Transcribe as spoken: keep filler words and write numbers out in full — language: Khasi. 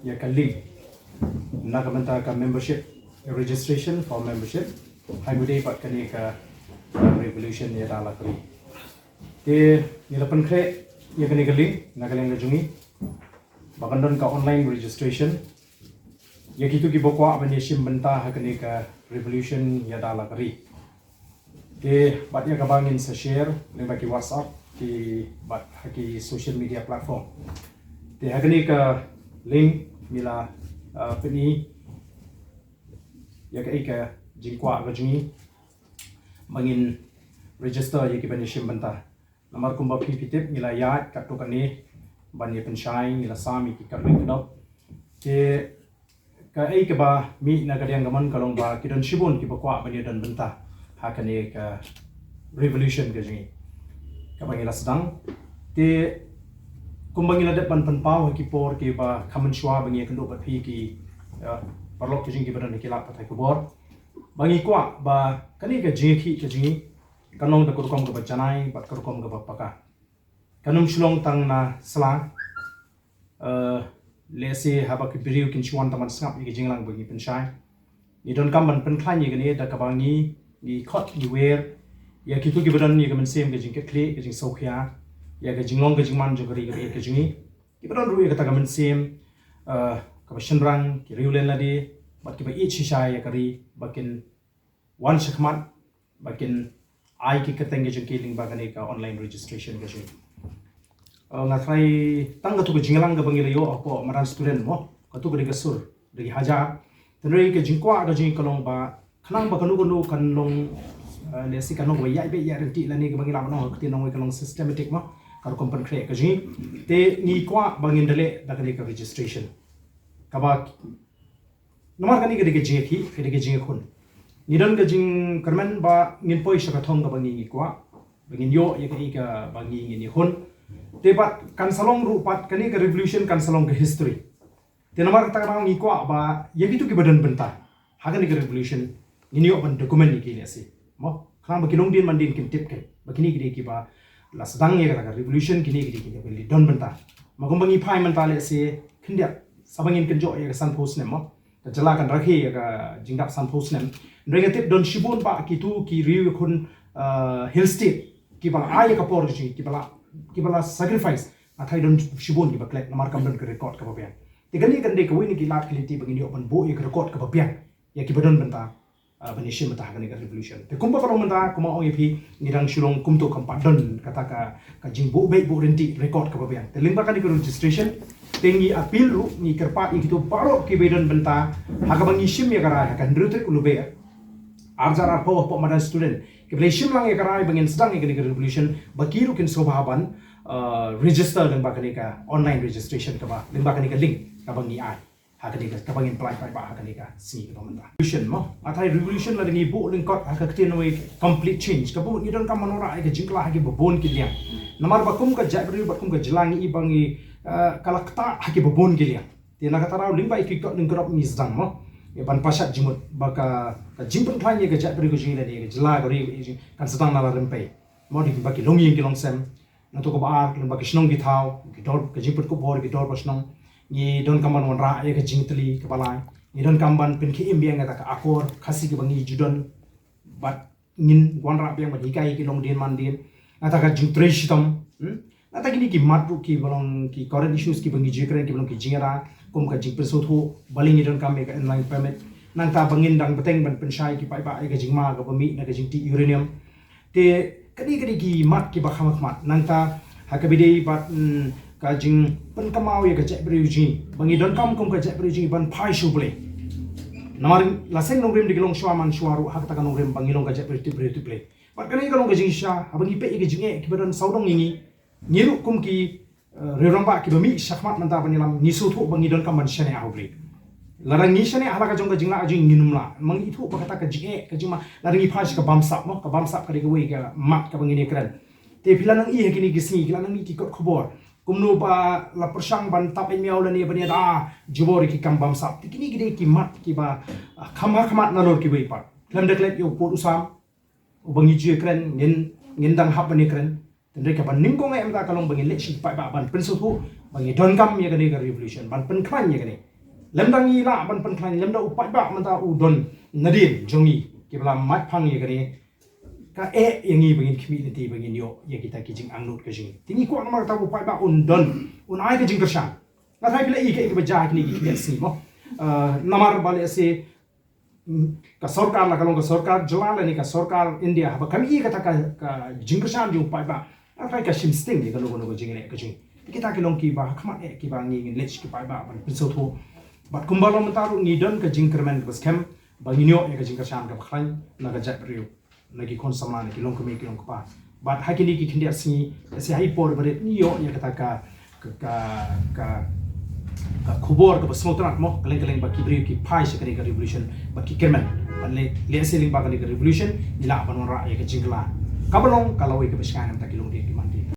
ïa ka link na ka bynta ka membership, registration for membership, ha kaba ïadei bad kane ka revolution ïada la ka ri. Te ngi la pynkhreh ïa kane ka link na ka liang ka jong ngi ba kan don ka online registration ïa kito kiba kwah ban ïashim bynta ha kane ka revolution ïada la ka ri. Te bad ïa kaba ngin sa share lyngba ki WhatsApp, ki bad ha ki social media platform. Te ha kane ka link ngi la, uh, pyni ïa kaei ka jingkwah ka jong ngi ba ngin register ïa ki ban ïashim bynta. Namar kumba phi phi tip, ngi la ïaid katto katne ban ïa pynshai, ngi la sam ïa ki katto katne. Te kaei kaba mih na ka liang ka mon ka long ba ki don shibun kiba kwah ban ïa don bynta ha kane ka revolution ka jong ngi kaba ngi la sdang. Te kumba ngi la dep ban pynpaw ha ki por kiba kham mynshuwa ba ngi ïakynduh bad phi ki, uh, paralok ka jong ngi kiba don ha ki lad pathai khubor, ba ngi kwah ba kane ka jingïakhih ka jong ngi kan long da ka rukom kaba janai bad ka rukom kaba paka. Kan ym shu long tang na sla, uh, lehse haba ki briew kin shu wan tang ban sngap ïa ki jingïalang ba ngi pynshai. Ngi donkam ban pynkhlaiñ ïa kane da kaba ngi, ngi khot ngi wer ïa kito kiba don ïa ka mynsiem ka jingkitkhlieh, ka jingsngewkhia ïa ka jinglong ka jingman jong ka ri ka ri ka jong ngi, kiba don ruh ïa kata ka mynsiem, uh, kaba shynrang, ki riewlynti lade bad kiba ïeit shisha ïa ka ri ba kin wan shakhmat ba kin ai ki kyrteng ka jong ki lyngba kane ka online registration ka jong ngi. Uh, nga tharai tang katu ka jingïalang kaba ngi la ïoh hapoh madan student mo, katu ka dei ka sur, dei ki hajar. Tang dei ka jingkwah ka jong ngi ka long ba khnang ba kano kano kan long, uh, lehse kan long ba ïaid beit ïaid ryntih lane kaba ngi lah ban ong ha ka ktien nongwei kan long systematic mo, ka rukom pynkhreh ka jong ngi. Te ngi kwah ba ngin da leh da kane ka registration kaba Namar kane ka dei ka jingïakhih, ka dei ka jingïakhun. Ngi don ka jingkyrmen ba ngin poi sha ka thong kaba ngi ngi kwah, ba ngin ïoh ïa kaei kaba ngi ngin ïakhun. Te bad kan sa long ruh pat kane ka revolution kan sa long ka history. Te namar kata ka daw ngi kwah ba ïa kito kiba don bynta ha kane ka revolution ngin ïoh ban document ïa ki lehse. Mo, khnang ba ki longdien mandien kin tip kein ba kine ki dei kiba la sdang ïa kata ka revolution, kine ki dei kiba la don bynta. Ma kumba ngi phai mynta lehse khyndiat sa ba ngin kynjoh ïa ka sanphew snem mo. Ka jylla kan rakhe ïa ka jingdap sanphew snem. Hynrei nga tip don shibun bah kito ki riew ïakhun, uh, Hill State kiba la ai ïa ka por ka jong ngi, kiba la, kiba la sacrifice. Nga tharai don shibun kiba klet namar kam don ka record kaba biang. Te kane kan dei kawei na ki lad ki lynti ba ngin ïoh ban buh ïa ka record kaba biang ïa kiba don bynta, ah, ban ïashim bynta ha kane ka revolution. Te kumba ka long mynta, kumba ong ïa phi, ngi dang shu long kumto kam pat don kata ka, ka jingbuh beit buh ryntih record kaba biang. Te lyngba kane ka registration, te ngi appeal ruh, ngi kyrpad ïa kito baroh kiba don bynta ha kaba ngi shim ïa ka rai ha ka hynriew tarik u Lber arhajar arphew hapoh madan student, kiba la shim lang ïa ka rai ba ngin sdang ïa kane ka revolution, ba ki ruh kin sngewbha ban, ah, register lyngba kane ka online registration kaba, lyngba kane ka link kaba ngi ai ha kane ka, kaba ngin pynlait paidbah ha kane ka sngi kaba mynta. Revolution mo, nga tharai revolution lada ngi buh lyngkot ha ka ktien nongwei complete change, kaba ngi donkam ban wanrah ïa ka jingkylla ha kiba bun ki liang. Namar ba kum ka jaitbynriew bad kum ka jylla ngi i ba ngi, eh, ka la ktah ha kiba bun ki liang. Te na kata ka daw lyngba ïa ki kot lyngkot ngi sdang mo, ïa ban pashat jingmut ba ka, ka jingpynkhlaiñ ïa ka jaitbynriew ka jong ngi lane ïa ka jylla ka ri kan sdang na la rympei. Mo, dei ba ki longïing ki longsem, nangta kaba ar, lyngba ki shnong ki thaw, ki dor, ka jingpynkup bor ki dorbar shnong. Ngi donkam ban wanrah ïa ka jingtylli kaba lai. Ngi donkam ban pynkhie im biang ïa kata ka akor Khasi kaba ngi ju don. Bad ngin wanrah biang ban hikai ïa ki longdien mandien. Nangta ka jingtrei shitom, hmm? Nangta kine ki mat ruh kiba long ki current issues kiba ngi ju kren, kiba long ki jingïada, kum ka jingpynsngewthuh balei ngi donkam ïa ka inland permit. Nangta ba ngin dang bteng ban pynshai ki paidbah ïa ka jingma kaba mih na ka jingtih uranium. Te kadei kadei ki mat kiba kham khmat. Nangta ha kaba ïadei bad, mm, ka jingpynkynmaw ïa ka jaitbynriew jong ngi, ba ngi donkam kum ka jaitbynriew jong ngi ban phai sha U Blei. Namar la seng nongrim da ki long shuwa man shuwa ruh, ha kata ka nongrim ba ngi long ka jaitbynriew tip briew tip Blei. Bad kane ka long ka jingshisha haba ngi peit ïa ka jingeh kiba don sawdong ïa ngi. Ngi ruh kum ki, eh, riewrangbah kiba mih shakhmat mynta ban ïalam, ngi sngewthuh ba ngi donkam ban shaniah ha U Blei. Lada ngi shaniah ha la ka jong ka jinglah jong ngi, ngim lah. Ma ngi ithuh ba kata ka jingeh ka jingma, lada ngi phai sha ka bamsap mo, ka bamsap ka dei kawei ka mat kaba ngin ïakren. Te phi la nang i ha kine ki sngi, ki la nang i ki kot khubor, kumno ba la pyrshang ban tap ïa miaw lane ban ïada jubor ïa ki kam bamsap. Te kine ki dei ki mat kiba, ah, kham ha khmat nalor kiwei pat. Khlem da klet ïa u pud u sam uba ngi ju ïakren, ngin, ngin dang hap ban ïakren. Hynrei kaba nyngkong eh mynta ka long ba ngin leit sha ki paidbah ban pynsngewthuh ba ngi donkam ïa kane ka revolution, ban pynkhlaiñ ïa kane. Lymda ngi lah ban pynkhlaiñ, lymda u paidbah mynta u don nadien jong ngi kiba la mad phang ïa kane, ka eh ïa ngi ba ngin khmih lynti ba ngin ïoh ïa kita ki jingangnud ka jong ngi. Te ngi kwah namar kata u paidbah un don, un ai ka jingkyrshan. Nga tharai phi la i kaei kaba jia ha kine ki khyndiat sngi mo. Namar ba lehse ka sorkar la ka long ka sorkar jylla lane ka sorkar India haba kam i kata ka jingkyrshan jong u paidbah, nga tharai ka shim sting ïa kano kano ka jingeh ka jong ngi. Kita ki long kiba ha khmat eh kiba ngi ngin leit ki paidbah ban pynsngewthuh. Bad kumba long mynta ruh ngi don ka jingkyrmen kaba skhem ba ngin ïoh ïa ka jingkyrshan kaba khlaiñ na ka jaitbynriew, na ki khun samla, na ki longkmie ki longkpa. Bad ha kine ki khyndiat sngi, lehse ha i por barit ngi ïoh ïa kata ka ka ka ka ka khubor kaba sngewtynnat mo, kylleng kylleng ba ki briew ki phai sha kane ka revolution bad ki kyrmen. Bad lehse lyngba kane ka revolution ngi lah ban wanrah ïa ka jingkylla kaba long ka lawei kaba shngaiñ na bynta ki longdien ki mandien.